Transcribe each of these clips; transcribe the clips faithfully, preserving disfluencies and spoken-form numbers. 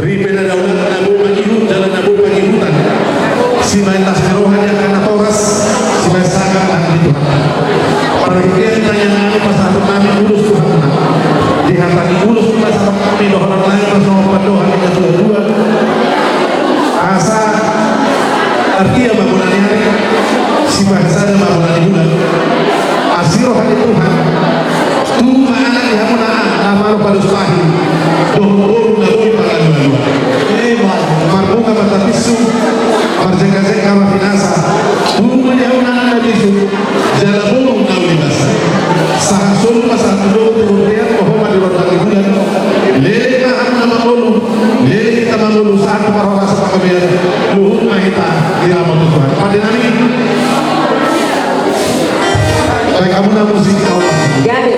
Ripe na daulat na boi mangihut jala na boi pangihutan. Sibaen las ni roha di angka natoras, sibaen sangap hata ni Tuhan. Parhitean tangiang nami, pasahaton nami ulos tu Hamuna. Di hata ni ulos pasahaton nami dohonon nami, pasahaton dohonon ni natuatua. Asa artia ma bona ni ari, sipahasada ma bona ni bulan. Asi roha ni Tuhan. Tubu ma anak di hamuna na malo pados pahi dohot boru na boi pangalualuan. Marbunga ma tapinsu, marjengkajengka ma pinasa. Tubu ma di hamuna anak na bisuk jala boru na uli basa. Sahat solu ma sahat tu dohot tu bontean, toho ma di rondang ni bulan. Leleng ma hamuna mangolu, leleng hita mangolu sahat tu parhorasan panggabean. Luhut ma hita diramoti Tuhan. Pande nami. Baik, hamuna musik. Gabe.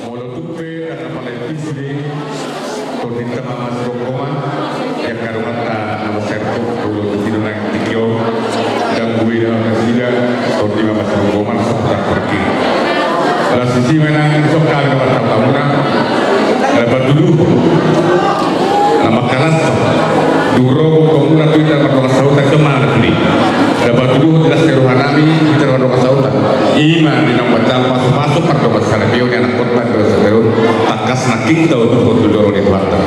Molo tung pe dang apala i pisi, tondinta ma masironggoman, di angka donganta na maserpuk, molo tu sidongan tingki on, dang boi da nasida, tondi ma masironggoman, saputar parkiri. Las disi ma inang, dison hami na marsaut hamuna, na patuduhon. Na mangkalashon. Dung ro gok hamuna tu hita mardongan sahuta, songon i ma na pudi. Na patuduhon di las ni roha nami hita na mardongan sahuta. I ma di naung manjalo pasupasu mardongan saripeon ni anakhonta di dongan saripeon. Tangkas nangkin taudukhon tu joro ni Tuhanta.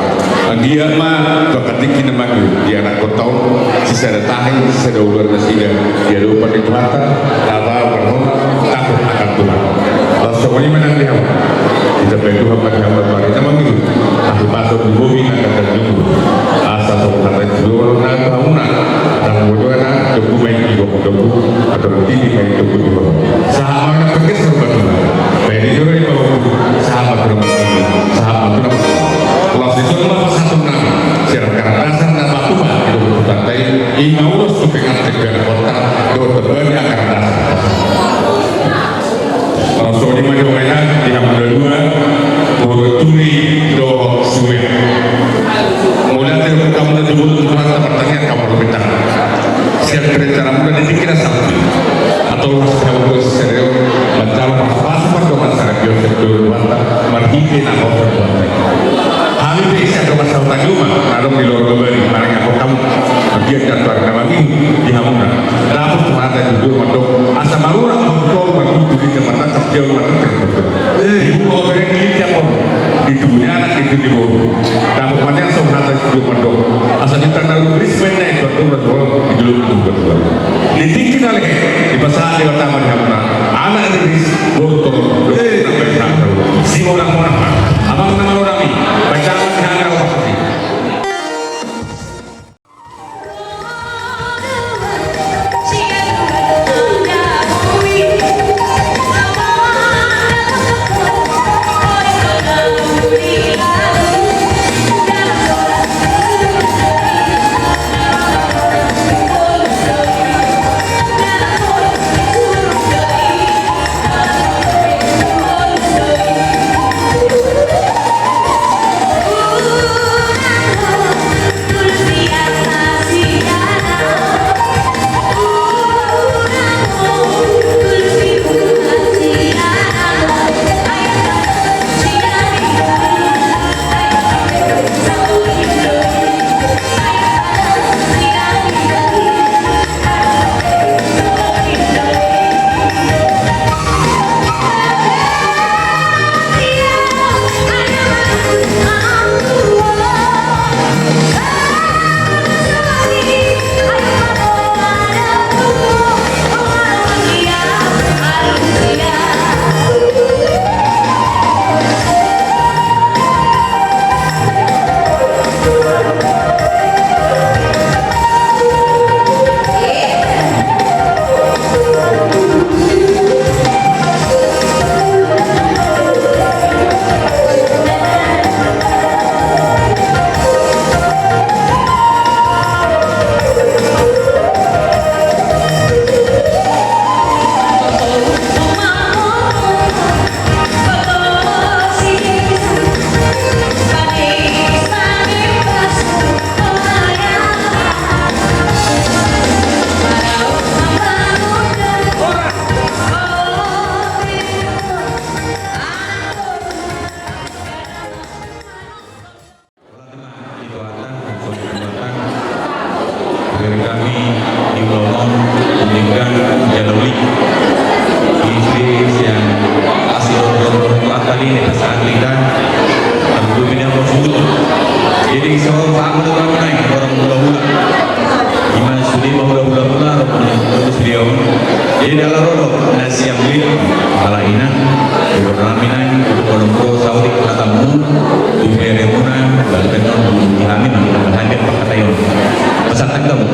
Anggiat ma tu angka tingki na mangihut di anakhonta on, sisada tahi, sisada uluan nasida di adopan ni Tuhanta. Asa marhona, takut akan Tuhan. Laos songon i ma nang di hamu. Ditambai Tuhan ma di hamu na marhite mangihut. Hahipason di bobi nang hata ni jumbu. Asa songon hata ni jumbu na tu hamuna. Hata ni jumbu na jumbu ma i di bobi jumbu. Atau di bobi ma i di jumbu. Sahat ma tu na pengges rumah Tuhan. Baik di joro ni pahompu. Sahat ma tu na pengges. Sahat ma tu na pengges. Laos dison ma pasahaton nami. Sian angka na dasar na batu ma di jumbu tangkai. I ma ulos tu pengantin di anakhonta. Dohot tamba ni angka na dasar. Laos songon i ma jo ma inang di hamu na dua, boru Turi dohot Suwe. Mauliate ma di hamu na dua, boru Turi, martangiang hamu marlapatan tangan. Sian pelecaran muna di tingki na sahat i. Atau las di hamu dua sisada on, manjalo pasupasu mardongan saripeon sian Tuhanta, marhite na hot Tuhanta. Hami pe sian dongan sahuta i ma, adong di lorong Bali, maringakhon hamu. Anggiat di antuari na mangihut di hamuna. Dapot tu hata ni jujur mandok, asa marurat ma tu toru, martutur di jaman na tangkas jauh martutur. Di boru. Dapot ma nian songon hata si Tuhan mandok. Asa di tangan lu beris main naik buat tuhan tuhan. Di dalam itu buat tuhan. Di tingki na lehe. Dipasahat Debata ma di hamuna. Anak riris. Boru toru. Sampai satu. Si orang orang. Abang nama orang ni. Baca amat di hana orang pasti. Dari kami di ulaon on, denggan jala uli. Istri sian asi dohot dohot tali ni pasahat hita. Tentu ini apa food. Jadi so paham tu kamu naik orang hula-hula. Ima sude ma hula-hula-hula, orang hula-hula sude on. Jadi dalam rodok nasi yang lit, kepala inang, di rodok kami naik, untuk orang pro saudi kata mu, di bere muna, balik non di kami nang kita hadir pakai tayon. Pesan tangga mu.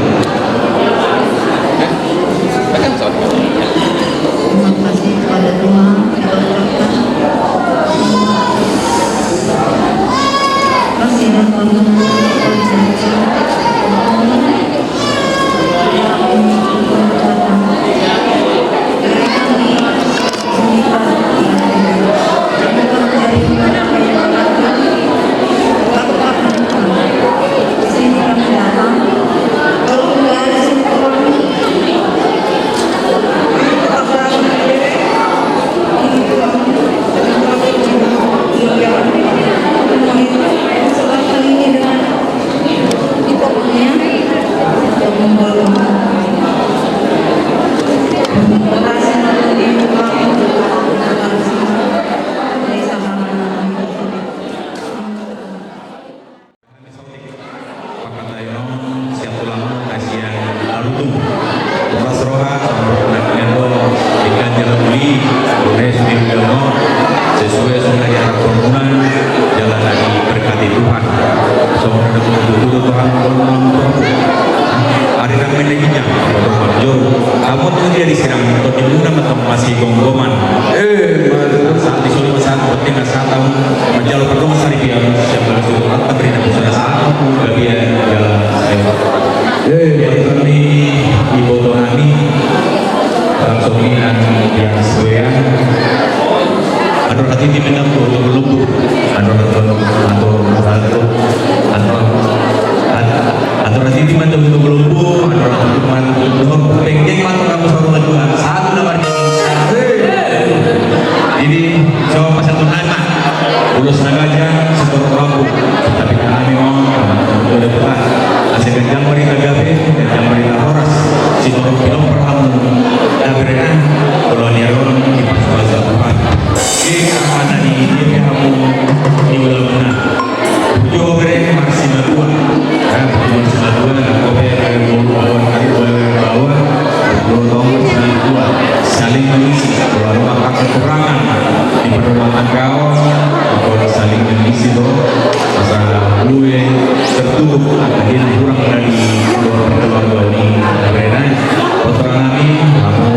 Terima kasih kepada Tuhan, kita ucapkan. Kasih dan hormat. Pakatayon sian tulang na sian Arutung. Horas roha, songon na nian do, denggan jala uli, ulaon na sude ulaon on, sesuai songon na diharapkon muna, jala na diberkati Tuhan. Songon na dapot tutu do Tuhan, songon na dapot. Ari nang menegina, songon na dapot. Amu tu dia disirang, tondimuna ma tong masigomgoman. Eh, sahat di solu ma sahat, penting na sahat au manjalo pardongan saripeon, siap balasu, atta berita pusana sahat, bagian jala, ayo. Eh, jadi kami, iboto nami, langsung ini nang yang sesuai. Andor hati di menang, tuh, tuh, belum, tuh. Andor, andor, andor, andor, andor, andor. Atur asiti ma tu, tu, tu, tu, atur asiti ma tu, tu, tu, tu, penggeng ma tu, kamu selalu berdua. Satu nama di. Jadi, coba pasal tu nama. Ulos na ganjang, setor rambu. Tapi kami mau, udah buka. Asa ganjang mari na gabe, ganjang mari na horas. Setor pilom perhamu. Na berenang, kalau ni aron, di pas bahasa Tuhan. Di mana ni, dia hamu, di ulang mana. Kurangan di parrumah tanggaon, ingkon saling mengisi do, asa boi tertutup angka na hurang dari keluarga ni bere nai. Potongan nami, hamu,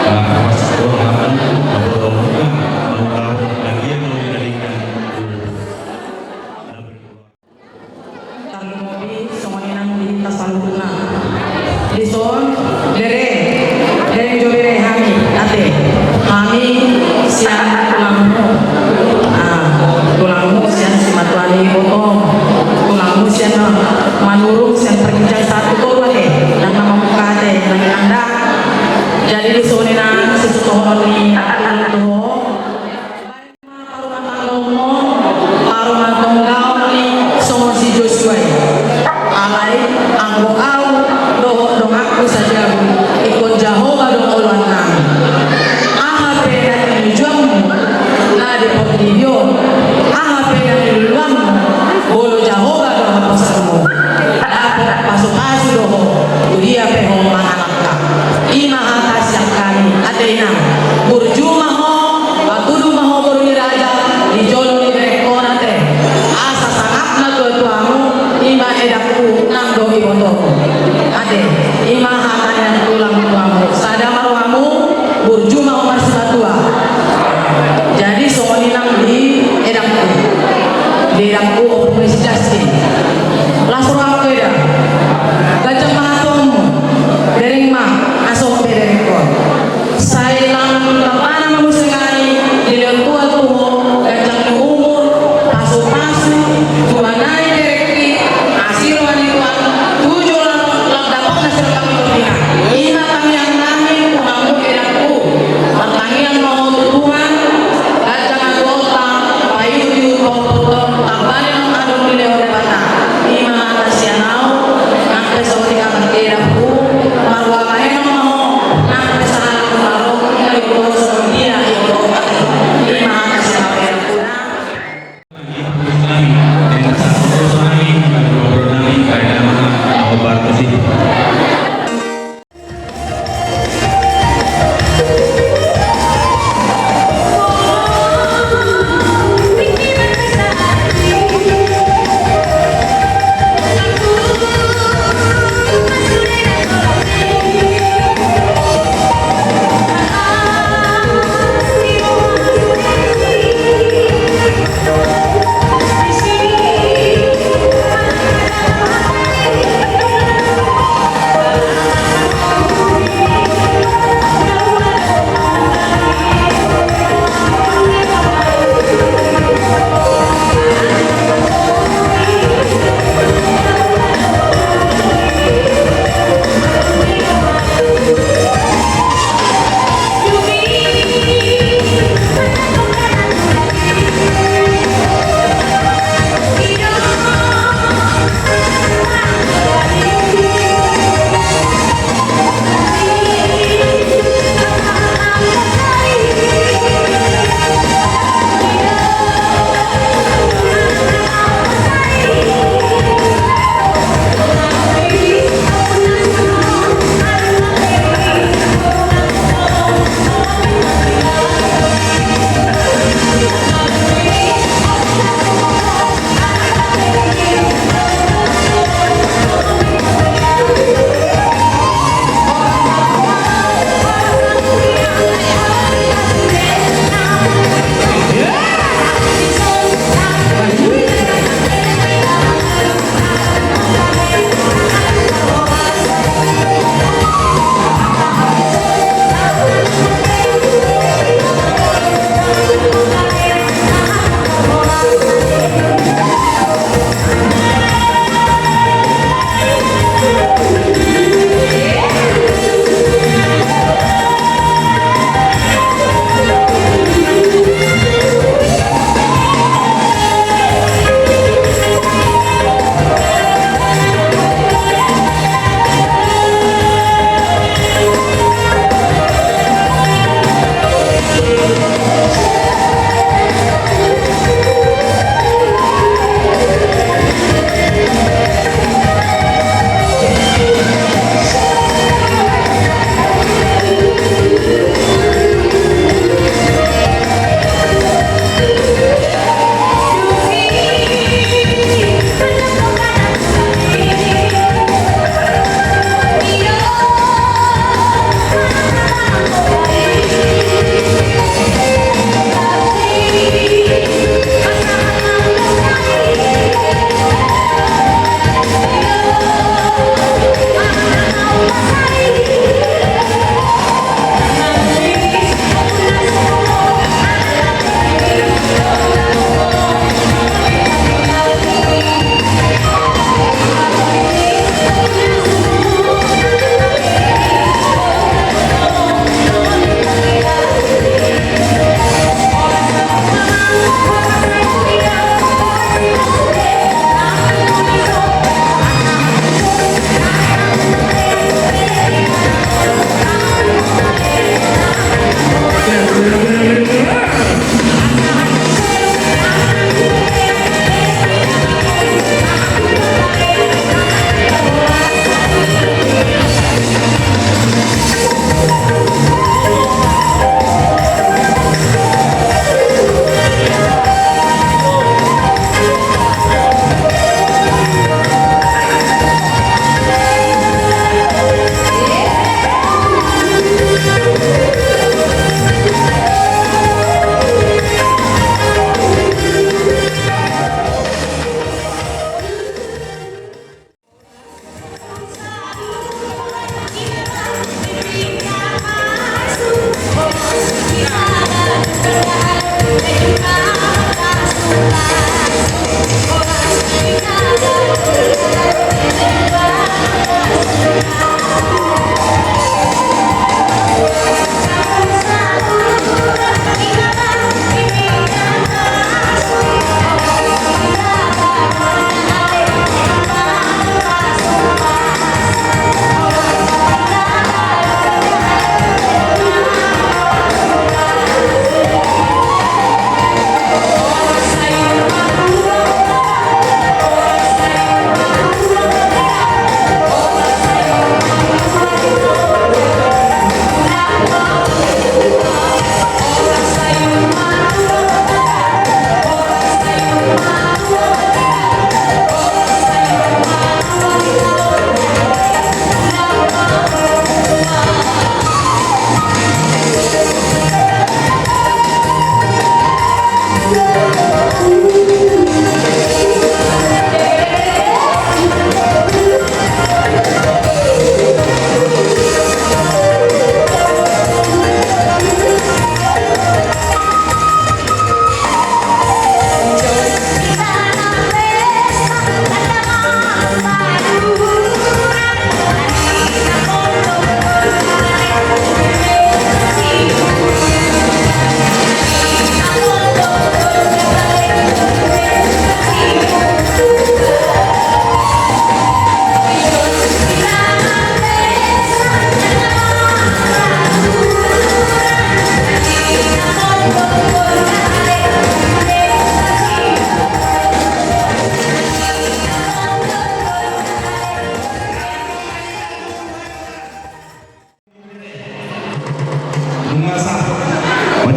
ah, pas, hamu, hamu, hamu, hamu, hamu, hamu, hamu, hamu, hamu, Tarlumobi songon i nang di hita saluhutna. Dison, bere, bere jo bere hami, ate. Hami sian tulangmu. Ah, tulangmu sian simatuan ni ibotom. Tulangmu sian Manurung, sian parginjang sahat tu toru, ate.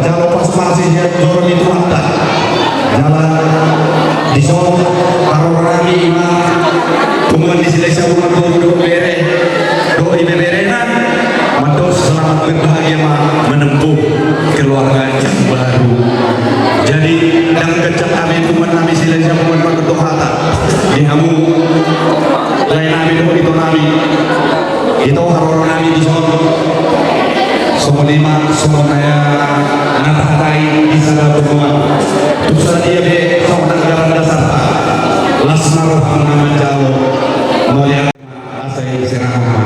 Jalo pasupasu sian joro ni Tuhanta. Jala dison haroro nami ma punguan ni Silahisabungan, boru dohot bere dohot ibeberena, mandok selamat berbahagia ma menempuh keluarga yang baru. Jadi ndang ganjang hami punguan nami Silahisabungan mandokhon hata di hamu lae nami dohot ito nami. Ito haroro nami dison. Songon i ma songon na tahatai di sada punguan. Tung sadia be songon anggaran dasarta, las ma roham na manjalo. Mauliate. Asa i serahon ma.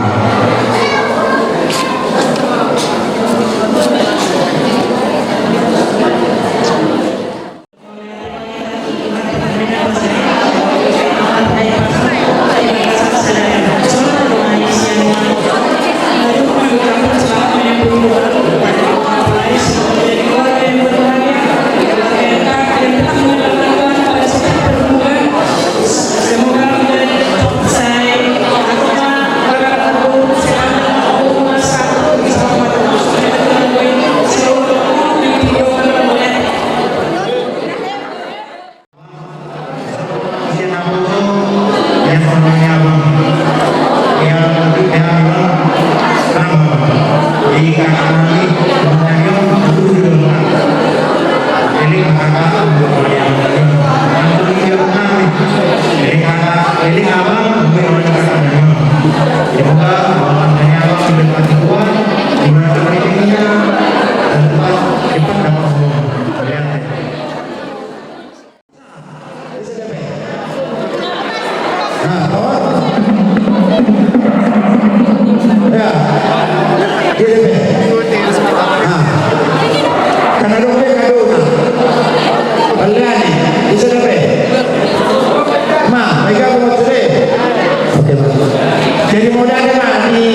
Jadi mauliate ma di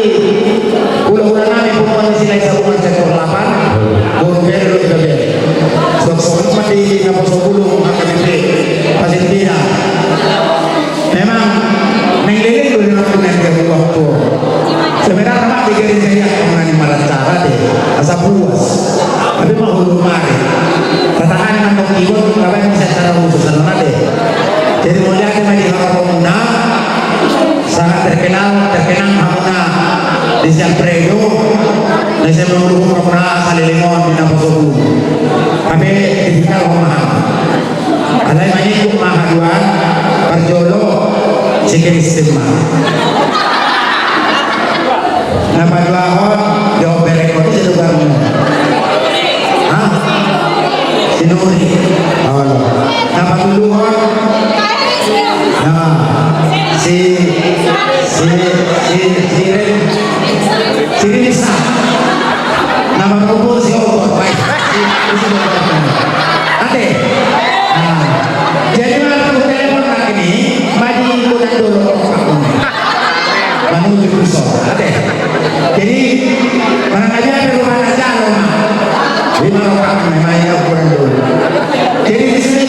hulahula nami punguan ni Silahisabungan sektor delapan, boru bere dohot ibeberena. Songon i ma di naposo bulung H K B P Pasintina. Memang naeng leleng do di rumah tu naeng dia buat tu. Sebenarna ma di gereja i angka na marcara de, asa puas. Tapi ma hulumuna. Tatahan ma tong kibon, tapi bisa cara khusus sana de. Jadi mauliate ma di hamu punguan. Sangat terkenal, terkenang hamuna di sian Predo, na sian mangulahon hamuna saleleng on di naposo bulung. Hape ditinggal ho ma hamu. Alai mangihut ma haduan, parjolo si Kristen ma. Na paduahon, jawab bereng on, si Dugarmu. Hah? Si Nuri. Oh, na patoluhon. Nah, si, si, si, si Ren, si Rinsa. Na paopat si Ogot, baik. Si, si Ogot. Ate. Nah, jadi mangihut telepon lagi nih, bagi bulan dulu. Manuju puso. Ate. Jadi, manang na dia pe rumah na jalo ma. Lima rokok, memang ya ukuran dulu. Jadi, di sini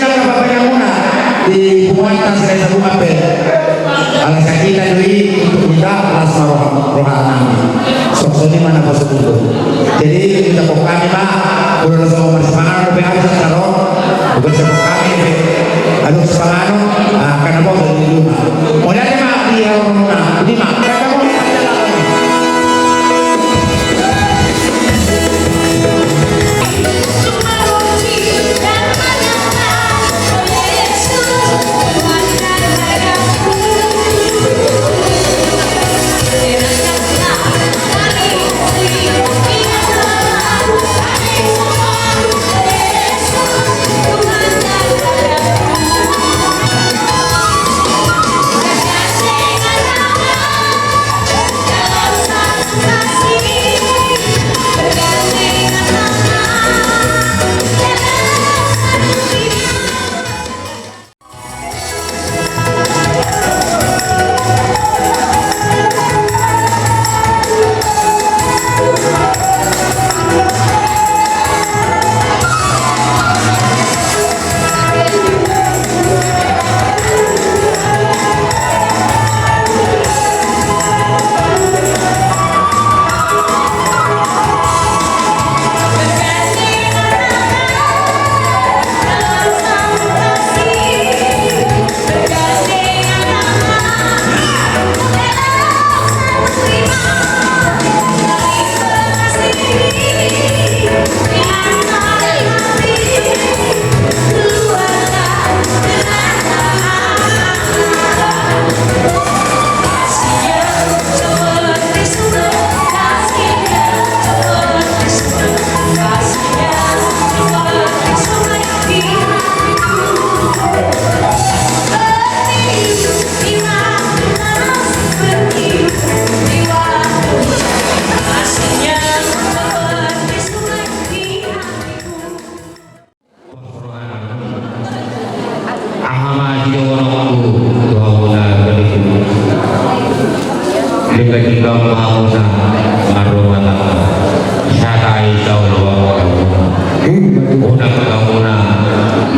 Unang hamuna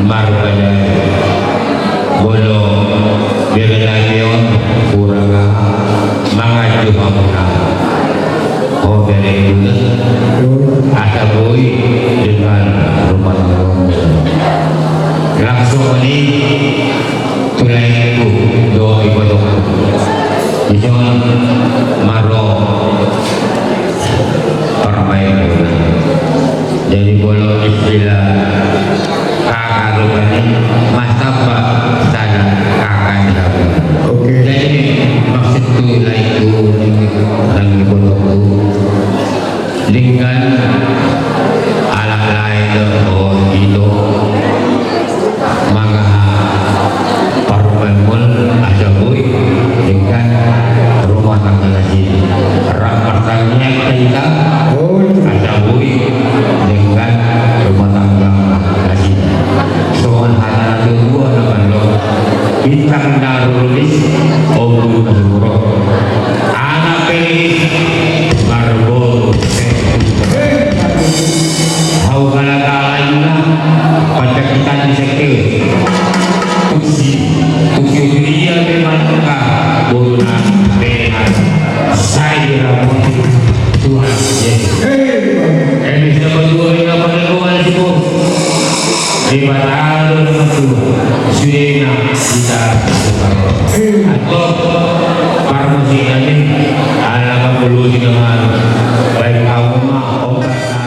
marbadai. Molo bere lagi on kurang aha, manganju hamuna. O bere gula. Asa boi dengan rumah tangga. Langsung ni tu laengku dohot ibotongku. Dison ma ro parmaenmuna. Jadi molo istilah kakak rupani, masa pe sada kakak ni hamuna. Oke. Jadi maksudku laengku, nang ibotongku. Denggan anak lae dohot ito mangaha parmaenmon asa boi denggan rumah tangga nasida. Rap martangiang hita asa boi denggan rumah tangga nasida. Songon hata na tuatua na mandok, bintang na rumiris, ombun na sumurung. Anak pelenis marboru. Hau galagala inna pancakitan di sekil. Tusi, tusi dia memang ka boru na benar. Saya diramuti Tuhan Yesus. Ini sama dua yang apa lagi wajib. Debata do na mantua, sude na hita. Antong parmusik nami, ala na mangulusi na manu, baen hamu ma ombas na.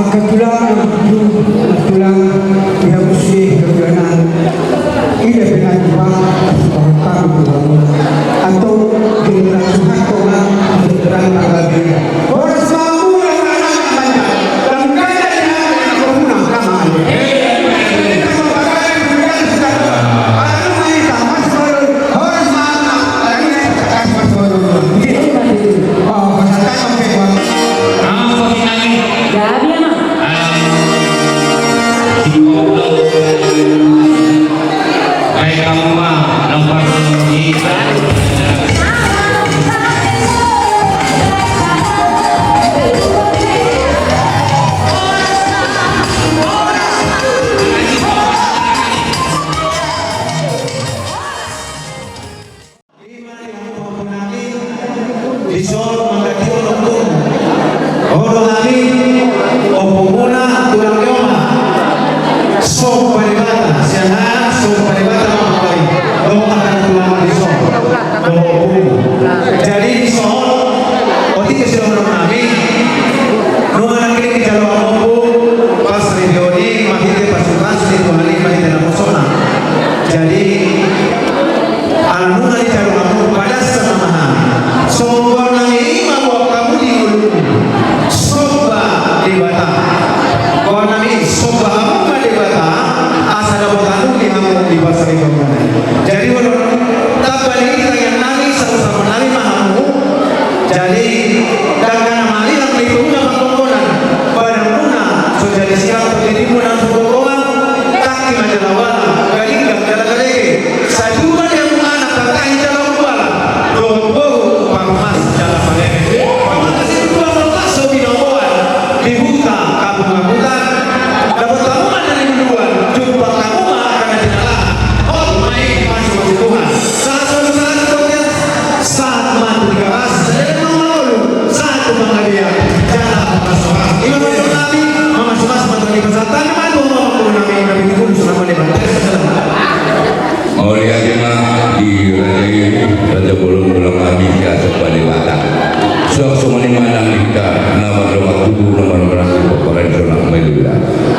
Ketulang, ketulang, ya musti ketulangan. Ida pina tumpang, kami tulang. Atau kita tumpang, tumpang, tumpang, tumpang. Horas ma hamu, anak-anak, tangkana di hati, aku pulang, kamu. Ima di hamu pahompu nami, dison mangganti ompungmu. Olo nami, ompungmuna tulang ni oma. Somba Debata, sian anak somba Debata ma hambari. Dohot angka na tulang dison, dohot ompungmu. Jadi dison, otik ke sidongan nami, nunga nangkin dijalo hamu ompung, pasaripeon i, marhite pasupasu ni Tuhan i, marhite naposona. Jadi, ala nunga dijalo hamu, padas ma hami. Songgor nami i ma boan hamu di ngolum. Somba Debata. Boan nami, somba hamu ma Debata, asa dapot hamu di hamu di pasaripeon. Jadi, olo, tamba ni tangiang nami, saut-saut nami ma hamu. Jadi, dangka na malilang na i pe muna pangkongkonan, badanmuna so jadi sirang, tondimuna so gogongan, tangki ma jala ualang, galinggang jala galege, sajuman di hamu anak, tangkahi jala ualang, dohot boru, parmas jala pareme. Mangasi tua tolpas so binoboan, di huta, kampung rambutan, dapot hamu ma na niluluan, jumpang hamu ma angka na jinalahan. Hot ma i, pasupasu Tuhan. Sahat ma tu sahat, sahat ma tu Tigaras, sahat ma tu Mangabean, jala ma so ras. Ima ma nami, mamasumasu ma tu Tuhan i, pasahat ma tu hamu amangboru nami, na pinggul sudah mone. Mauliate ma di raja i, raja bolon, tulang nami, sian Somba Debata. Suang songon i ma nang di hita na mardongan tubu, na mardongan tubu, paparan sonang mailula.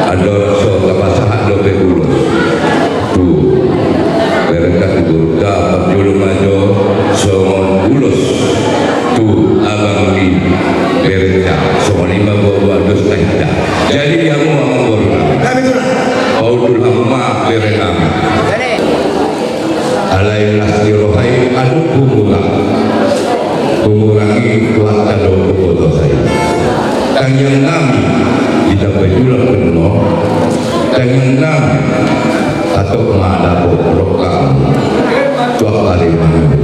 Andorang so tapasahat dope ulos tu berengkon tu borungta, parjolo ma jo songon ulos tu abang ni berengta, songon i ma boa-boa dos na hita. Jadi di hamu amangboru nami, paundul hamu ma bere nami. Alai las ni roha i adong humurang. Humurang i Tuhanta do hubotosa i. Tangiang nami ditambai tulang pe nuaeng. Tangiang nami hatop ma dapot rongkapmu tu angka ari mangido.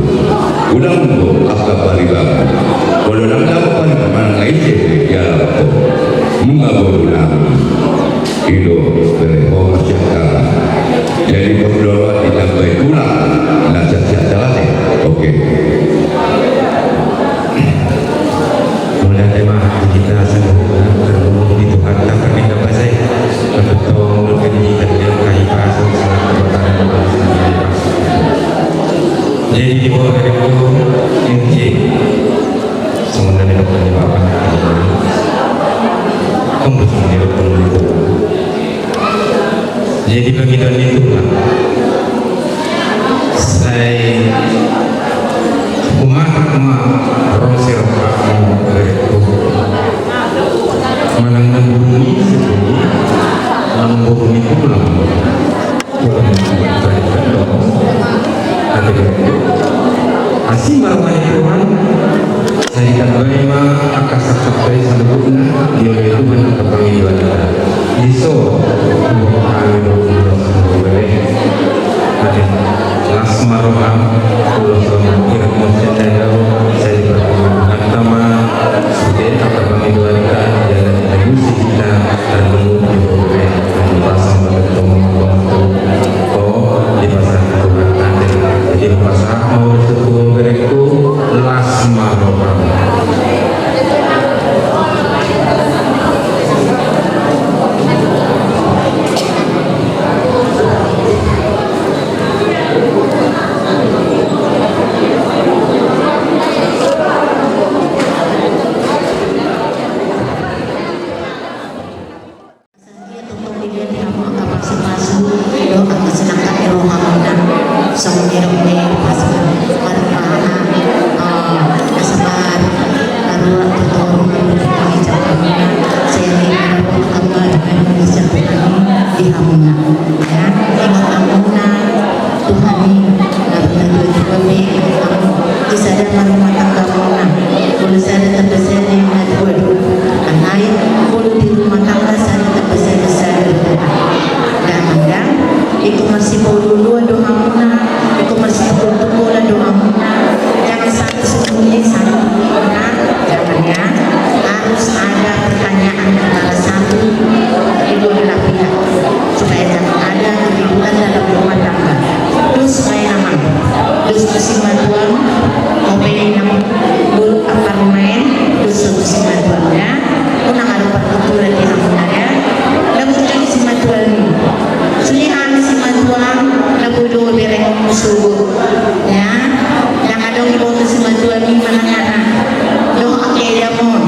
Unang do angka paribanmu. Molo unang dapot paribanmu, manang na ise pe dialap ho, nunga boru nami. I do, bere ho ma sian hami. Jadi pos do ro ditambai tulang na sian-sian dalan i. Oke. Mauliate ma di hita saluhutna, tarlumobi di Tuhanta Pardenggan Basa i. Mantong dope di hita di angka hipas, selamat bertahan. Jadi di bawah dari itu, N J. Songon na nidok ni bapa. Tong do songon na nidok ni bapa. Jadi pangidoan ni tulang. Sai humatak ma ro si rongkapmu, berekku. Manang namboru ni ise pe i, namboru ni tulang. Asi ma roha ni Tuhan, sai ditambai ma angka saksakta i saluhutna, dioloi Tuhan angka pangidoanta. Dison, huboan hami do ulos ni bere. Ate, las ma roham, ulos on, irap ma sian dao, sai diparguru Tuhanta ma sude angka pangidoanta, jala dialusi hita. Tarlumobi di bere, dipasahat ma tu Tuhanta. Jadi dipasahat ma ulos tu berekku, las ma roham. Simatuam, ope inang, bulu apar maen, dusun simatuam ya. Unang adu partuturan di hamuna ya. Lagu jong simatuam. Sulihan simatuam, lagu do bereng subuh. Ya. Yang adong di bawah simatuam ini manangana. Doh ake damon.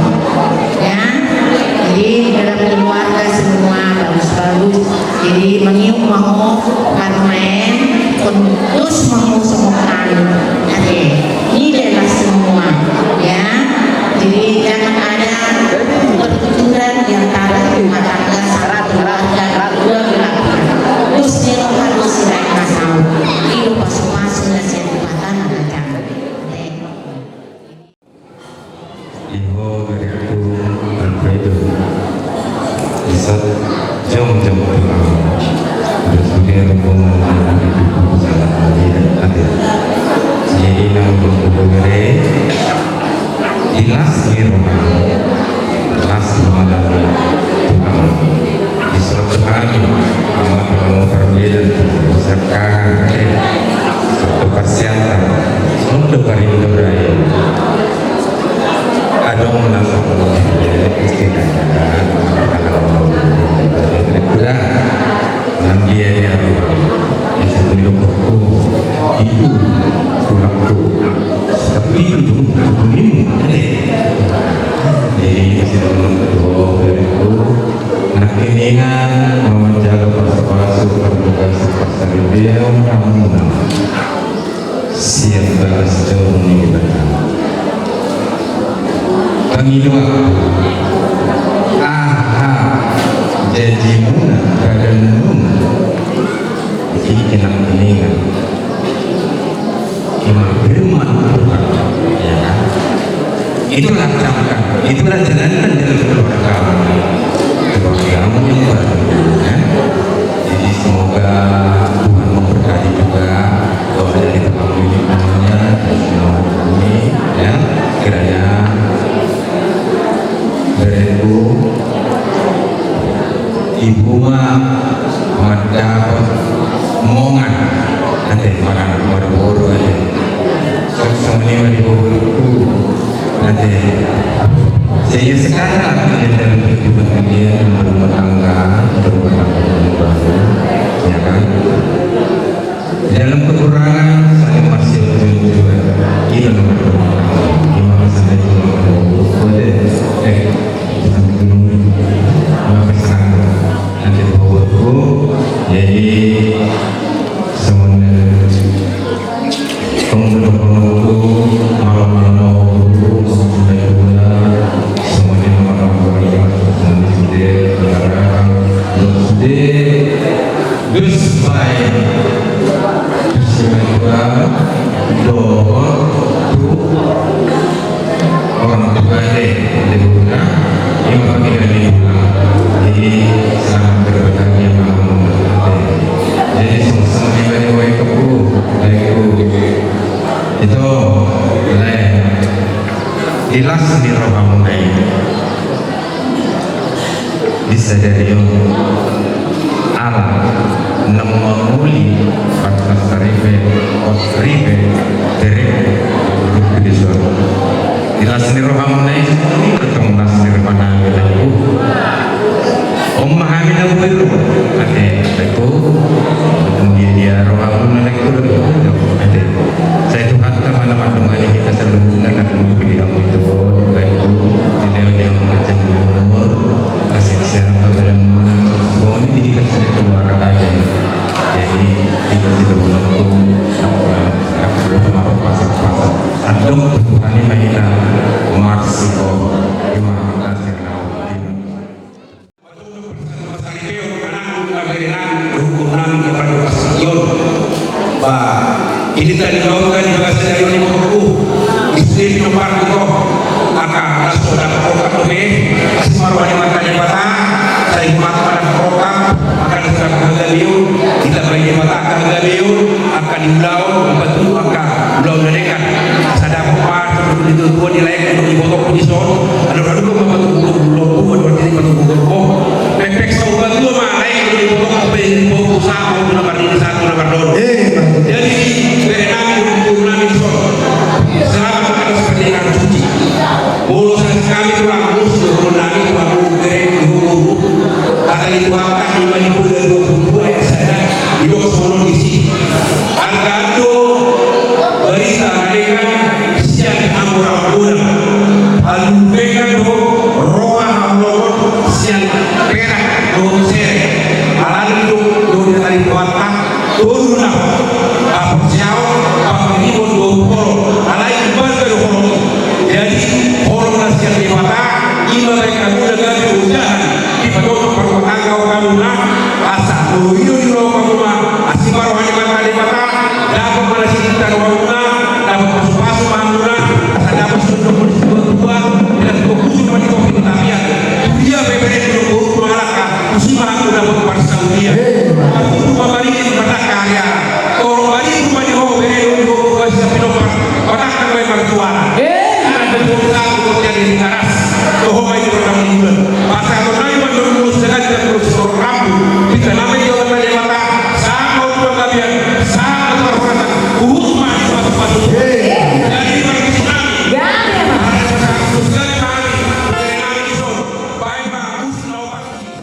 Ya. Jadi dalam keluarga semua bagus-bagus. Jadi mangiuk ma ho, parmaen, kon dos ma ho songon hami. Oke, ini adalah semua, ya. Jadi jangan ada pertuturan di antara rumah tangga sama keluarga kedua belah pihak. Dos ni roha dos silain masau. Ido pasu-pasu nasihat di mata anak. Oke. Di ho berengku Alfredo. Di saat jongjong tulang. Sude rombongan di sana. Ate. Jadi nang bere. Di las ni roha. Las roha tulang. Di surat Tuhan, ama pala mau parbeda, sekarang, eh, satu persiapan untuk parindo raya. Adong nasa, eh, istilahnya, kalau mau, eh, kuda, nang dia, dia, dia, itu, tulang tu. Tapi itu, itu, ini, eh. Jadi, masih dalam, oh, itu, Nangkiningan, manjalo pasu-pasu, parbogasan, parsaripeon, hamuna. Siap bagas joro ni Debata. Pangidoan. Aha. Jajimuna, badanmuna. Tingki nangkiningan. Ima firman Tuhan, ya kan? Itulah camkan, itulah jalankan dalam keluarga. Keluargamu yang baru, ya. Jadi semoga Tuhan memberkati juga doa dari teman-temannya, dari semua kami, ya. Kiranya berengku Ibu ma mandapot mongan. Ate, mangan, marboru, ate. Sok songon i ma di boruku. Ate. Sehingga sekarang, ate, dalam kehidupan dia, yang berumah tangga, berumah tangga yang baru, ya kan? Dalam kekurangan, saling masih berjuang. Itu nomor dua. Terima kasih. Eh, sampai dulu. Terima kasih. Nanti bawa buku. Jadi, semuanya. Kamu udah pernah buku, malam-malam mau buku, semuanya. Semuanya, malam-malam, semuanya, sudah, sekarang, sudah. Gus baen. Gus baen dohot tu orang tua de, de guna, ima pake dari guna. Jadi selamat berbahagia malam. Jadi sama-sama di balik wae kepu, baik bu. Itu, le, ilas ni rohamuna i. Disadari on ala naung mangoli parsaripe, otripe, tere, rupi di soro. Ilas ni rohamuna i, tong las ni rohamuna i. Om mahami na bui ro, ate, ate, dia dia rohamuna i, ate. Sai Tuhanta ma na mandongani hita saluhutna, na tumpu di hamu i tu, baik tu, di leo di hamu panjang umur, kasih sayang kepada muna, songon i di hita saluhutna keluarga aja. Jadi, hita saluhutna tu, apa, apa, apa, pasak-pasak. Adong Tuhan i ma hita, marsi ko, ima hita saluhutna. Ba, ini tadi kau kan di bagasan dari ini buku. Istri nomor itu. Angka las so dapot rokap dope. Asi ma roha ni Amanta Debata. Sai humat ma dapot rokap. Angka las so dapot hagabeon. Ditambai Debata angka hagabeon. Angka di ulaon. Angka tu angka ulaon na denggan. Sai dapot ma. Di tuan di laek. Di botol pun di son. Adong-adong ma patubu-tubu lombu, adong-adong ma patubu-tubu lombu. Pepek saur matua ma, lain di botol, pepek di botol, usaha, na marnini, satu na mardono. Eh, jadi, bere nami, hukum nami, Holong, alai umbalga do holong i. Jadi, holong na sian Debata, i ma baen hamuna gabe ojahan di padopak parrumah tangga hamuna, asa molo i do di roha hamuna, asi ma roha ni Debata, dapot ma na sininta rohamuna, dapot pasupasu ma hamuna, asa dapot songon na nidok ni situa-tua, dapot husur ma di topi ni tapian. Tudia pe bere ni dohot mangalangka, tusi ma hamu dapot parsaulian. Hei. Tutu ma maringi di marangka ari-ari. Torop maringi ma di ho bere ni dohot basa pinompar. Patangkang ma i marjuara. Hei. Ada dohot satu kau jadi di aras. Toho ma i di rondang ni bulan. Pasahaton nami ma dohot dohot sagadi dan dohot sorong rambu. Kita nama di jalan Debata. Sama untuk penggabian. Sama untuk perhormatan. Huhut ma i pasupasu. Hei. Jadi di parkisi nami. Ya, ya, Pak. Ada pasahat sosial nami. Bere nami di son. Baik, Pak. Musik lawan parkisi.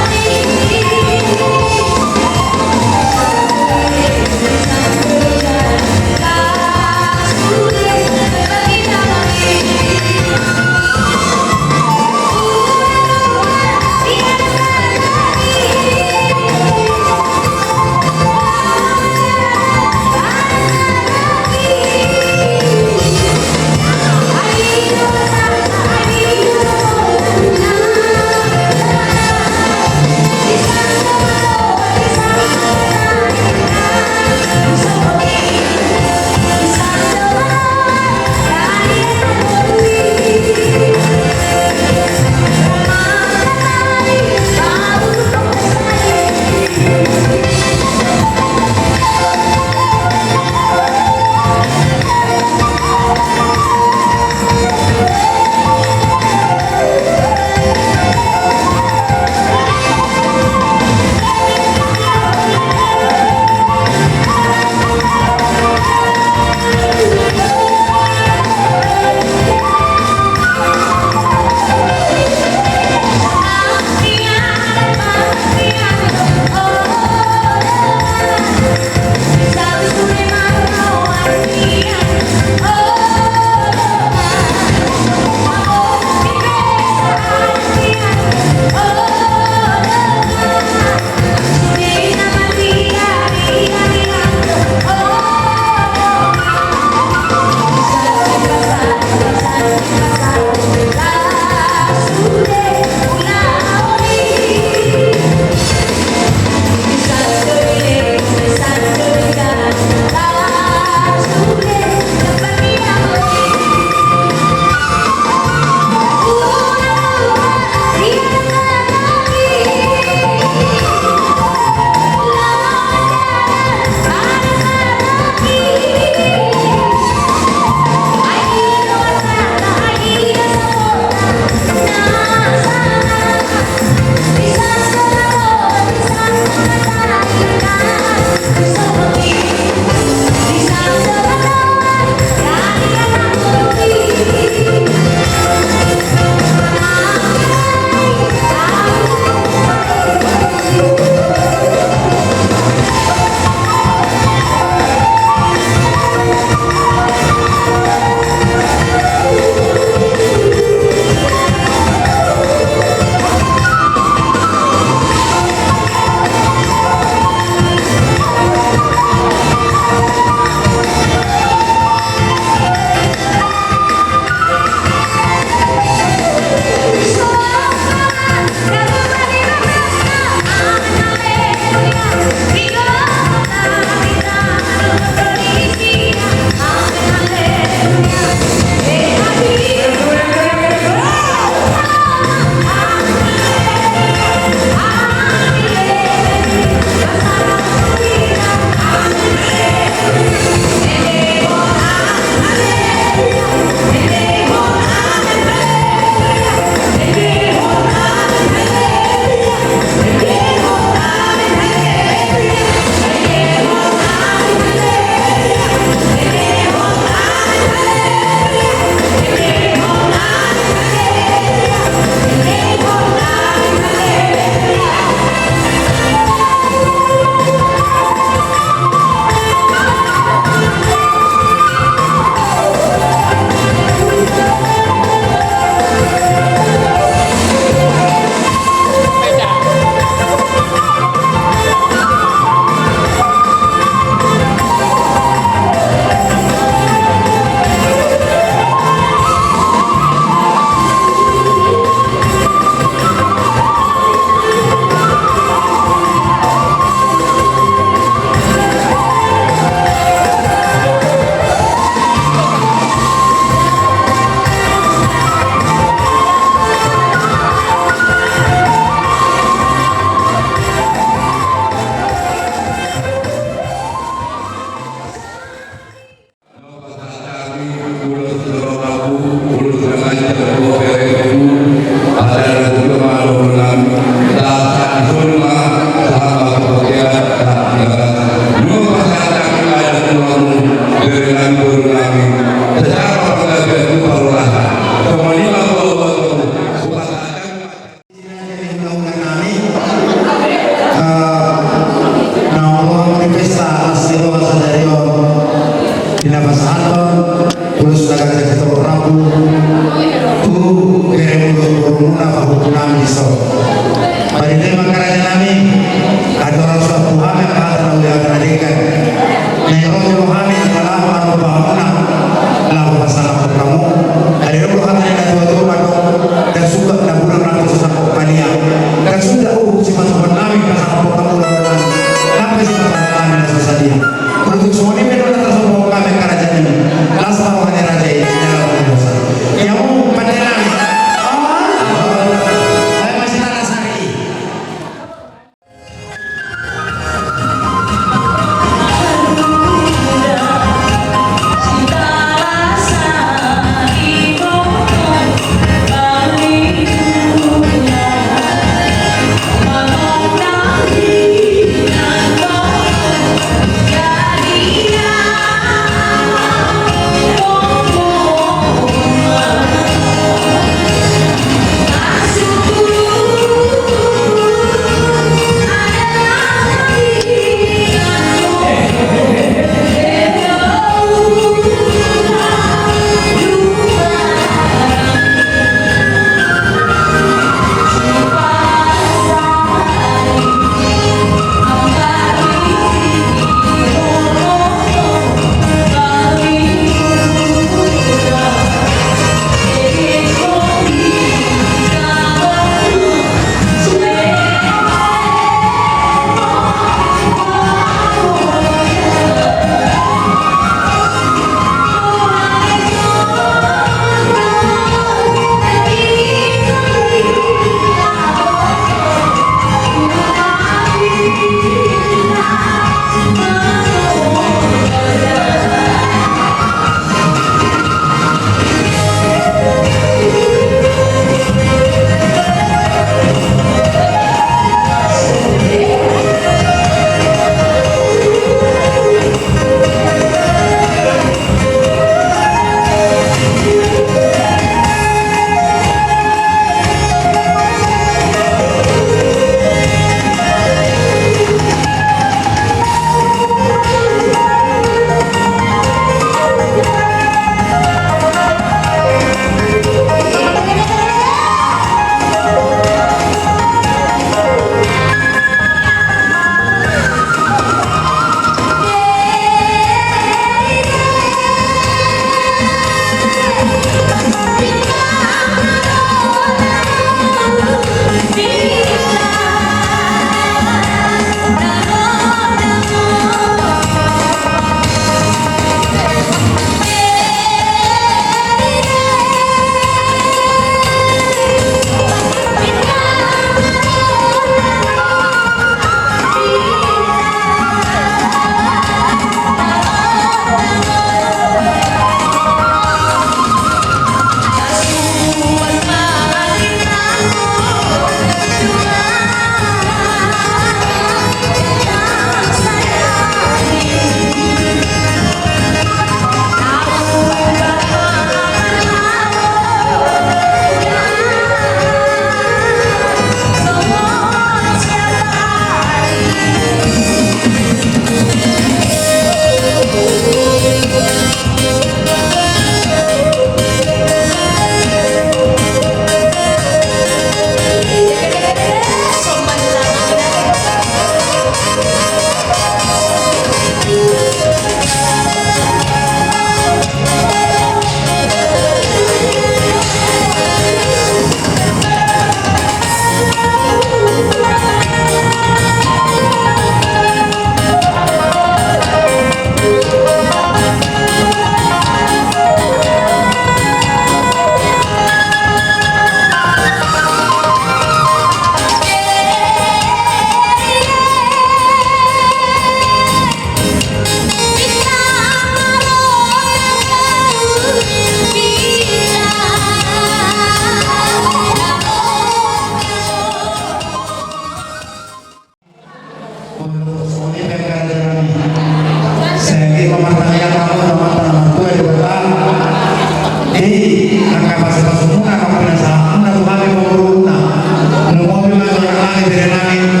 Bere nami